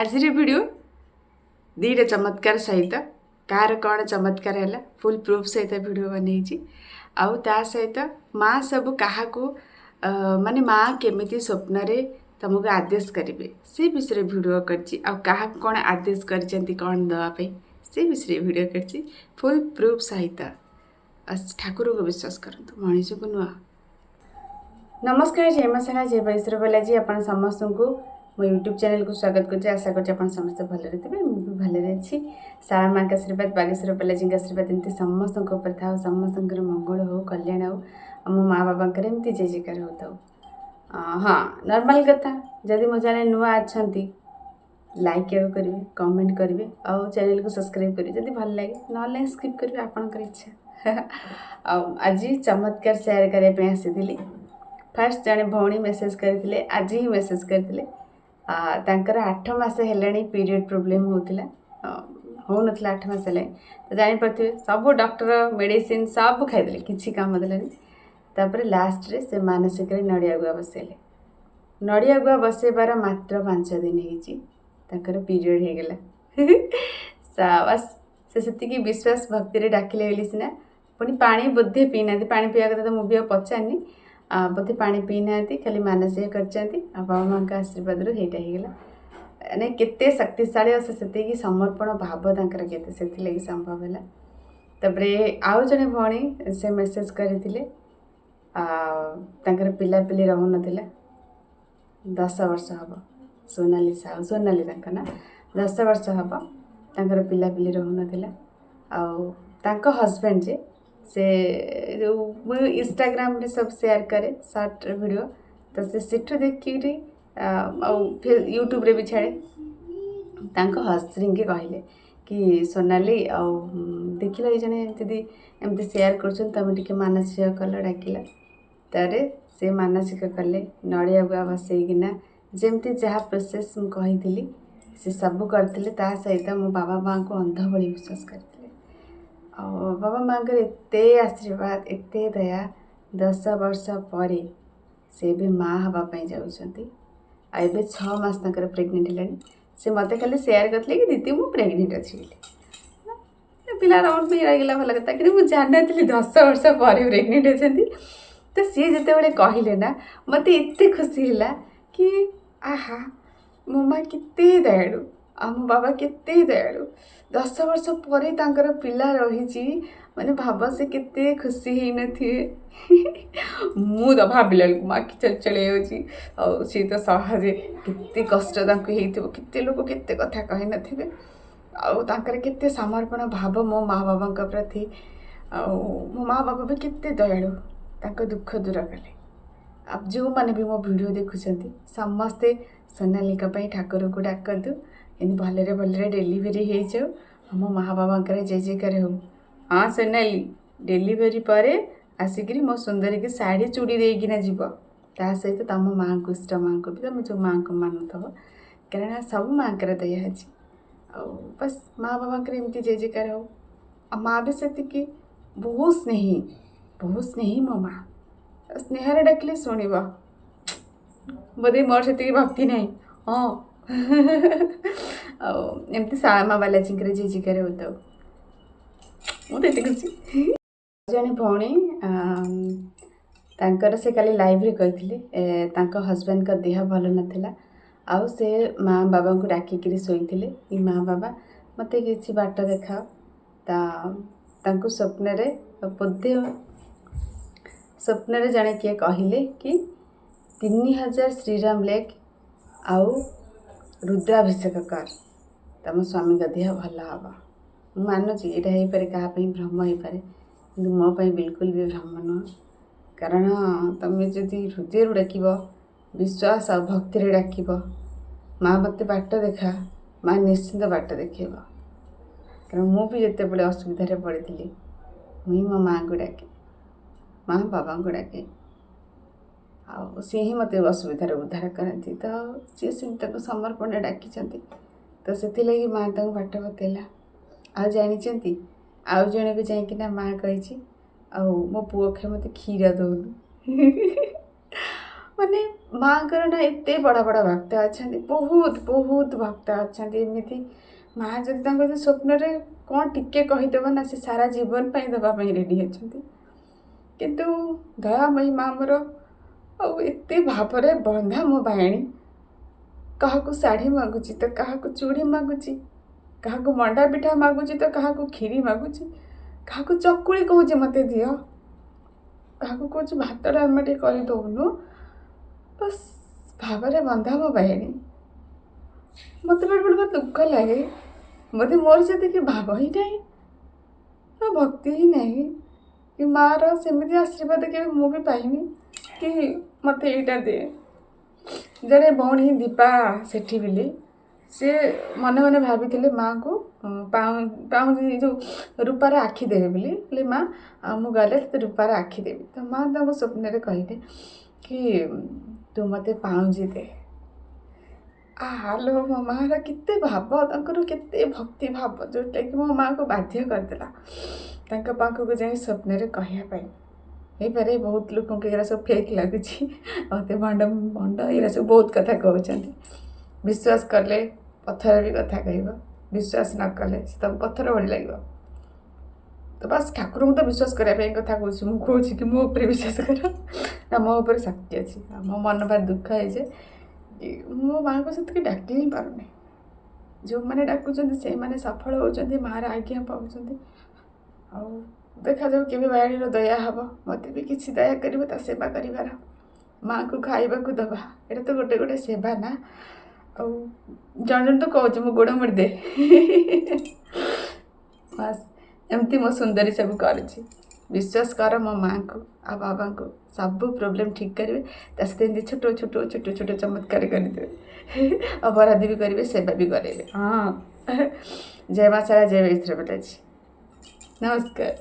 ଆଜିର ଭିଡ଼ିଓ ଦୁଇଟା ଚମତ୍କାର ସହିତ, କାହାର କ'ଣ ଚମତ୍କାର ହେଲା, ଫୁଲ୍ ପ୍ରୁଫ୍ ସହିତ ଭିଡ଼ିଓ ବନେଇଛି। ଆଉ ତା ସହିତ ମା ସବୁ କାହାକୁ ମାନେ ମା କେମିତି ସ୍ୱପ୍ନରେ ତୁମକୁ ଆଦେଶ କରିବେ, ସେ ବିଷୟରେ ଭିଡ଼ିଓ କରିଛି। ଆଉ କାହାକୁ କ'ଣ ଆଦେଶ କରିଛନ୍ତି, କ'ଣ ଦେବା ପାଇଁ, ସେ ବିଷୟରେ ଭିଡ଼ିଓ କରିଛି ଫୁଲ୍ ପ୍ରୁଫ୍ ସହିତ। ଆଉ ଠାକୁରଙ୍କୁ ବିଶ୍ୱାସ କରନ୍ତୁ, ମଣିଷକୁ ନୁହଁ। ନମସ୍କାର, ଜୟ ମା ଶାରଳା, ଜୟ ବାଗେଶ୍ୱର ବାଲାଜୀ। ଆପଣ ସମସ୍ତଙ୍କୁ ମୋ ୟୁଟ୍ୟୁବ୍ ଚ୍ୟାନେଲକୁ ସ୍ୱାଗତ କରୁଛି। ଆଶା କରୁଛି ଆପଣ ସମସ୍ତେ ଭଲରେ ଥିବେ। ମୁଁ ବି ଭଲରେ ଅଛି। ଶାରଳା ମାଙ୍କ ଆଶୀର୍ବାଦ, ବାଗେଶ୍ୱର ବାଲାଜୀଙ୍କ ଆଶୀର୍ବାଦ ଏମିତି ସମସ୍ତଙ୍କ ଉପରେ ଥାଉ। ସମସ୍ତଙ୍କର ମଙ୍ଗଳ ହଉ, କଲ୍ୟାଣ ହଉ, ଆଉ ମୋ ମା ବାବାଙ୍କର ଏମିତି ଜୟ ଜୟକାର ହେଉଥାଉ। ହଁ, ନର୍ମାଲ କଥା, ଯଦି ମୋ ଚ୍ୟାନେଲ ନୂଆ ଅଛନ୍ତି, ଲାଇକ୍ ଆଉ କରିବେ, କମେଣ୍ଟ କରିବେ ଆଉ ଚ୍ୟାନେଲକୁ ସବସ୍କ୍ରାଇବ୍ କରିବେ ଯଦି ଭଲ ଲାଗେ। ନହେଲେ ସ୍କିପ୍ କରିବେ, ଆପଣଙ୍କର ଇଚ୍ଛା। ଆଉ ଆଜି ଚମତ୍କାର ସେୟାର କରିବା ପାଇଁ ଆସିଥିଲି। ଫାର୍ଷ୍ଟ ଜଣେ ଭଉଣୀ ମେସେଜ୍ କରିଥିଲେ, ଆଜି ହିଁ ମେସେଜ୍ କରିଥିଲେ। ତାଙ୍କର 8 ମାସ ହେଲାଣି ପିରିୟଡ଼ ପ୍ରୋବ୍ଲେମ୍ ହେଉଥିଲା, ହେଉନଥିଲା 8 ମାସ ହେଲାଣି। ତ ଜାଣିପାରୁଥିବେ, ସବୁ ଡକ୍ଟର ମେଡ଼ିସିନ ସବୁ ଖାଇଦେଲେ, କିଛି କାମ ଦେଲାନି। ତାପରେ ଲାଷ୍ଟରେ ସେ ମାନସିକରେ ନଡ଼ିଆ ଗୁଆ ବସେଇଲେ। ନଡ଼ିଆ ଗୁଆ ବସେଇବାର ମାତ୍ର 5 ଦିନ ହେଇଛି, ତାଙ୍କର ପିରିୟଡ଼ ହେଇଗଲା। ସାବାସ୍! ସେ ସେତିକି ବିଶ୍ୱାସ ଭକ୍ତିରେ ଡାକିଲେ ବୋଲି ସିନା। ପୁଣି ପାଣି ବୋଧେ ପିଇନାହାନ୍ତି। ପାଣି ପିଇବା କଥା ତ ମୁଁ ବି ଆଉ ପଚାରିନି। ବୋଧେ ପାଣି ପିଇନାହାନ୍ତି, ଖାଲି ମାନସିକ କରିଛନ୍ତି ଆଉ ବାବା ମାଆଙ୍କ ଆଶୀର୍ବାଦରୁ ହେଇଟା ହେଇଗଲା। ମାନେ କେତେ ଶକ୍ତିଶାଳୀ ଆଉ ସେ ସେତିକି ସମର୍ପଣ ଭାବ ତାଙ୍କର କେତେ, ସେଥିଲାଗି ସମ୍ଭବ ହେଲା। ତାପରେ ଆଉ ଜଣେ ଭଉଣୀ, ସେ ମେସେଜ୍ କରିଥିଲେ। ତାଙ୍କର ପିଲାପିଲି ରହୁନଥିଲା 10 ବର୍ଷ ହେବ। ସୋନାଲି ସାହୁ, ସୋନାଲି ତାଙ୍କ ନାଁ। 10 ବର୍ଷ ହେବ ତାଙ୍କର ପିଲାପିଲି ରହୁନଥିଲା। ଆଉ ତାଙ୍କ ହଜବେଣ୍ଡ ଯେ ସେ ଯେଉଁ ମୁଁ ଇନଷ୍ଟାଗ୍ରାମରେ ସବୁ ସେୟାର କରେ ସର୍ଟ ଭିଡ଼ିଓ, ତ ସେ ସେଠୁ ଦେଖିକିରି ଆଉ ୟୁଟ୍ୟୁବରେ ବି ଛାଡ଼େ। ତାଙ୍କ ହଜବେଣ୍ଡକି କହିଲେ କି ସୋନାଲି ଆଉ ଦେଖିଲ, ଏଇ ଜଣେ ଯଦି ଏମିତି ସେୟାର କରୁଛନ୍ତି, ତୁମେ ଟିକେ ମାନସିକ କଲ, ଡାକିଲ। ତାପରେ ସେ ମାନସିକ କଲେ, ନଡ଼ିଆ ଗୁଆ ବସେଇକିନା ଯେମିତି ଯାହା ପ୍ରୋସେସ୍ ମୁଁ କହିଥିଲି, ସେ ସବୁ କରିଥିଲେ। ତା ସହିତ ମୋ ବାବା ମାଆଙ୍କୁ ଅନ୍ଧ ଭଳି ବିଶ୍ୱାସ କରିଥିଲେ। ଆଉ ବାବା ମାଆଙ୍କର ଏତେ ଆଶୀର୍ବାଦ, ଏତେ ଦୟା, 10 ବର୍ଷ ପରେ ସେ ଏବେ ମା ହେବା ପାଇଁ ଯାଉଛନ୍ତି। ଆଉ ଏବେ 6 ମାସ ତାଙ୍କର ପ୍ରେଗନେଣ୍ଟ ହେଲାଣି। ସେ ମୋତେ ଖାଲି ସେୟାର କରିଥିଲେ କି ଦିଦି, ମୁଁ ପ୍ରେଗନେଣ୍ଟ ଅଛି ବୋଲି। ପିଲା ରାଉଣ୍ଡ ବି ରହିଗଲା, ଭଲ କଥା। କିନ୍ତୁ ମୁଁ ଜାଣିନଥିଲି 10 ବର୍ଷ ପରେ ପ୍ରେଗନେଣ୍ଟ ଅଛନ୍ତି। ତ ସିଏ ଯେତେବେଳେ କହିଲେ ନା, ମୋତେ ଏତେ ଖୁସି ହେଲା କି ଆହା, ମୋ ମା କେତେ ଦୟାଳୁ ଆଉ ମୋ ବାବା କେତେ ଦୟାଳୁ। 10 ବର୍ଷ ପରେ ତାଙ୍କର ପିଲା ରହିଛି ମାନେ ଭାବ, ସେ କେତେ ଖୁସି ହେଇନଥିବେ? ମୁଁ ତ ଭାବିଲା ବେଳକୁ ମୋ ଆଖି ଚଳଚଳି ଯାଉଛି। ଆଉ ସିଏ ତ ସହଜେ କେତେ କଷ୍ଟ ତାଙ୍କୁ ହେଇଥିବ, କେତେ ଲୋକ କେତେ କଥା କହିନଥିବେ, ଆଉ ତାଙ୍କର କେତେ ସମର୍ପଣ ଭାବ ମୋ ମା ବାବାଙ୍କ ପ୍ରତି। ଆଉ ମୋ ମା ବାବା ବି କେତେ ଦୟାଳୁ, ତାଙ୍କ ଦୁଃଖ ଦୂର କଲେ। ଆଉ ଯେଉଁମାନେ ବି ମୋ ଭିଡ଼ିଓ ଦେଖୁଛନ୍ତି, ସମସ୍ତେ ସୋନାଲିଙ୍କ ପାଇଁ ଠାକୁରଙ୍କୁ ଡାକନ୍ତୁ, ଏମିତି ଭଲରେ ଭଲରେ ଡେଲିଭରି ହେଇଯାଉ ଆଉ ମୋ ମା ବାବାଙ୍କର ଜୟ ଜୟକାର ହଉ। ହଁ ସୋନାଲି, ଡେଲିଭରି ପରେ ଆସିକିରି ମୋ ସୁନ୍ଦରୀକି ଶାଢ଼ୀ ଚୁଡ଼ି ଦେଇକିନା ଯିବ। ତା ସହିତ ତମ ମାଆଙ୍କୁ, ଇଷ୍ଟ ମାଆଙ୍କୁ ବି, ତମେ ଯେଉଁ ମାଆଙ୍କୁ ମାନୁଥିବ, କାରଣ ସବୁ ମାଆଙ୍କର ଦୟା ଅଛି। ଆଉ ବାସ୍, ମା ବାବାଙ୍କର ଏମିତି ଜୟ ଜୟକାର ହଉ। ଆଉ ମା ବି ସେତିକି ବହୁତ ସ୍ନେହୀ, ବହୁତ ସ୍ନେହୀ ମୋ ମା। ସ୍ନେହରେ ଡାକିଲେ ଶୁଣିବ। ବୋଧେ ମୋର ସେତିକି ଭକ୍ତି ନାହିଁ। ହଁ, ଆଉ ଏମିତି ଶାରଳା ମା ବାଲାଜୀଙ୍କର ଜୟ ଜୟକାର ହେଉଥାଉ। ମୁଁ ତ ଏତେ ଖୁସି। ଜଣେ ଭଉଣୀ, ତାଙ୍କର ସେ କାଲି ଲାଇଭ୍ରେ କହିଥିଲେ, ତାଙ୍କ ହଜବେଣ୍ଡଙ୍କ ଦେହ ଭଲ ନଥିଲା ଆଉ ସେ ମା ବାବାଙ୍କୁ ଡାକିକିରି ଶୋଇଥିଲେ କି ମା ବାବା, ମୋତେ କିଛି ବାଟ ଦେଖାଅ। ତା ତାଙ୍କୁ ସ୍ୱପ୍ନରେ ବୋଧେ, ସ୍ୱପ୍ନରେ ଜଣେ କିଏ କହିଲେ କି 3000 ଶ୍ରୀରାମ ଲେଖ ଆଉ ରୁଦ୍ରାଭିଷେକ କର, ତମ ସ୍ୱାମୀଙ୍କ ଦେହ ଭଲ ହେବ। ମୁଁ ମାନୁଛି, ଏଇଟା ହେଇପାରେ କାହା ପାଇଁ ଭ୍ରମ ହେଇପାରେ, କିନ୍ତୁ ମୋ ପାଇଁ ବିଲକୁଲ ବି ଭ୍ରମ ନୁହଁ। କାରଣ ତମେ ଯଦି ହୃଦୟରୁ ଡାକିବ, ବିଶ୍ୱାସ ଆଉ ଭକ୍ତିରେ ଡାକିବ, ମା ମୋତେ ବାଟ ଦେଖା, ମା ନିଶ୍ଚିନ୍ତ ବାଟ ଦେଖେଇବ। କାରଣ ମୁଁ ବି ଯେତେବେଳେ ଅସୁବିଧାରେ ପଡ଼ିଥିଲି, ମୁଁ ହିଁ ମୋ ମାଆଙ୍କୁ ଡାକେ, ମା ବାବାଙ୍କୁ ଡାକେ, ଆଉ ସିଏ ହିଁ ମୋତେ ଅସୁବିଧାରେ ଉଦ୍ଧାର କରନ୍ତି। ତ ସିଏ ସେମିତି ତାକୁ ସମର୍ପଣରେ ଡାକିଛନ୍ତି, ତ ସେଥିଲାଗି ମା ତାଙ୍କୁ ବାଟ ବତେଇଲା। ଆଉ ଜାଣିଛନ୍ତି, ଆଉ ଜଣେ ବି ଯାଇକିନା ମା କହିଛି, ଆଉ ମୋ ପୁଅ ଖାଇ ମୋତେ କ୍ଷୀର ଦେଉନି। ମାନେ ମାଆଙ୍କର ନା ଏତେ ବଡ଼ ବଡ଼ ଭକ୍ତ ଅଛନ୍ତି, ବହୁତ ବହୁତ ଭକ୍ତ ଅଛନ୍ତି। ଏମିତି ମା ଯଦି ତାଙ୍କ ସ୍ୱପ୍ନରେ କ'ଣ ଟିକେ କହିଦେବ ନା, ସେ ସାରା ଜୀବନ ପାଇଁ ଦେବା ପାଇଁ ରେଡ଼ି ଅଛନ୍ତି। କିନ୍ତୁ ଦୟାମୟୀ ମା ମୋର ଆଉ ଏତେ ଭାବରେ ବନ୍ଧା ମୋ ବାୟାଣୀ। କାହାକୁ ଶାଢ଼ୀ ମାଗୁଛି ତ କାହାକୁ ଚୁଡ଼ି ମାଗୁଛି, କାହାକୁ ମଣ୍ଡା ପିଠା ମାଗୁଛି ତ କାହାକୁ କ୍ଷୀରି ମାଗୁଛି, କାହାକୁ ଚକୁଳି କହୁଛି ମୋତେ ଦିଅ, କାହାକୁ କହୁଛି ଭାତ ଡାଲମା ଟିକେ କରିଦେଉନୁ। ବାସ୍, ଭାବରେ ବନ୍ଧା ମୋ ବାୟାଣୀ। ମୋତେ ବେଳେବେଳେ ବହୁତ ଦୁଃଖ ଲାଗେ, ବୋଧେ ମୋର ସେତିକି ଭାବ ହିଁ ନାହିଁ, ଭକ୍ତି ହିଁ ନାହିଁ କି ମାଆର ସେମିତି ଆଶୀର୍ବାଦ କେବେ ମୁଁ ବି ପାଇନି କି ମୋତେ ଏଇଟା ଦେ। ଜଣେ ଭଉଣୀ ଦୀପା ସେଠି ବୋଲି, ସେ ମନେ ମନେ ଭାବିଥିଲେ ମାଆକୁ ପାଉଁଜି ଯେଉଁ ରୂପାର ଆଖି ଦେବେ ବୋଲି। କହିଲେ, ମା, ମୁଁ ଗଲେ ତୋତେ ରୂପାର ଆଖି ଦେବି। ତ ମା ତାଙ୍କୁ ସ୍ୱପ୍ନରେ କହିଲେ କି ତୁ ମୋତେ ପାଉଁଜି ଦେ। ଆଲୋ, ମୋ ମାଆର କେତେ ଭାବ, ତାଙ୍କର କେତେ ଭକ୍ତି ଭାବ, ଯେଉଁଟାକି ମୋ ମାଆକୁ ବାଧ୍ୟ କରିଦେଲା ତାଙ୍କ ପାଖକୁ ଯାଇ ସ୍ୱପ୍ନରେ କହିବା ପାଇଁ। ହେଇପାରେ ବହୁତ ଲୋକଙ୍କୁ ଏଗୁଡ଼ା ସବୁ ଫେକ୍ ଲାଗୁଛି, ମୋତେ ଭଣ୍ଡ ଭଣ୍ଡ ଏଗୁଡ଼ା ସବୁ ବହୁତ କଥା କହୁଛନ୍ତି। ବିଶ୍ୱାସ କଲେ ପଥର ବି କଥା କହିବ, ବିଶ୍ୱାସ ନ କଲେ ସେ ତମ ପଥର ଭଳି ଲାଗିବ। ତ ବାସ୍, ଠାକୁରଙ୍କୁ ତ ବିଶ୍ୱାସ କରିବା ପାଇଁ କଥା କହୁଛି। ମୁଁ କହୁଛି କି ମୋ ଉପରେ ବିଶ୍ୱାସ କର ନା, ମୋ ଉପରେ ଶକ୍ତି ଅଛି। ଆଉ ମୋ ମନ ଭାରି ଦୁଃଖ ହେଇଯାଏ କି ମୋ ମାଆଙ୍କୁ ସେତିକି ଡାକି ହିଁ ପାରୁନି। ଯେଉଁମାନେ ଡାକୁଛନ୍ତି ସେଇମାନେ ସଫଳ ହେଉଛନ୍ତି, ମାଆର ଆଜ୍ଞା ପାଉଛନ୍ତି। ଆଉ ଦେଖାଯାଉ କେବେ ବାୟାଣୀର ଦୟା ହେବ, ମୋତେ ବି କିଛି ଦୟା କରିବ ତା ସେବା କରିବାର। ମାଆଙ୍କୁ ଖାଇବାକୁ ଦେବା, ଏଇଟା ତ ଗୋଟେ ଗୋଟେ ସେବା ନା। ଆଉ ଜଣେ ଜଣେ ତ କହୁଛି ମୋ ଗୋଡ଼ ମୋଡ଼ିଦେ। ବାସ୍, ଏମିତି ମୋ ସୁନ୍ଦରୀ ସବୁ କରୁଛି। ବିଶ୍ୱାସ କର ମୋ ମାଆଙ୍କୁ ଆଉ ବାବାଙ୍କୁ, ସବୁ ପ୍ରୋବ୍ଲେମ୍ ଠିକ୍ କରିବେ। ତା ସହିତ ଏମିତି ଛୋଟ ଛୋଟ ଛୋଟ ଛୋଟ ଚମତ୍କାର କରିଦେବେ, ଅପରାଧ ବି କରିବେ, ସେବା ବି କରାଇବେ। ହଁ, ଜୟ ମା ଶାରଳା, ଜୟ ବୈଷ୍ଣବ। ନମସ୍କାର।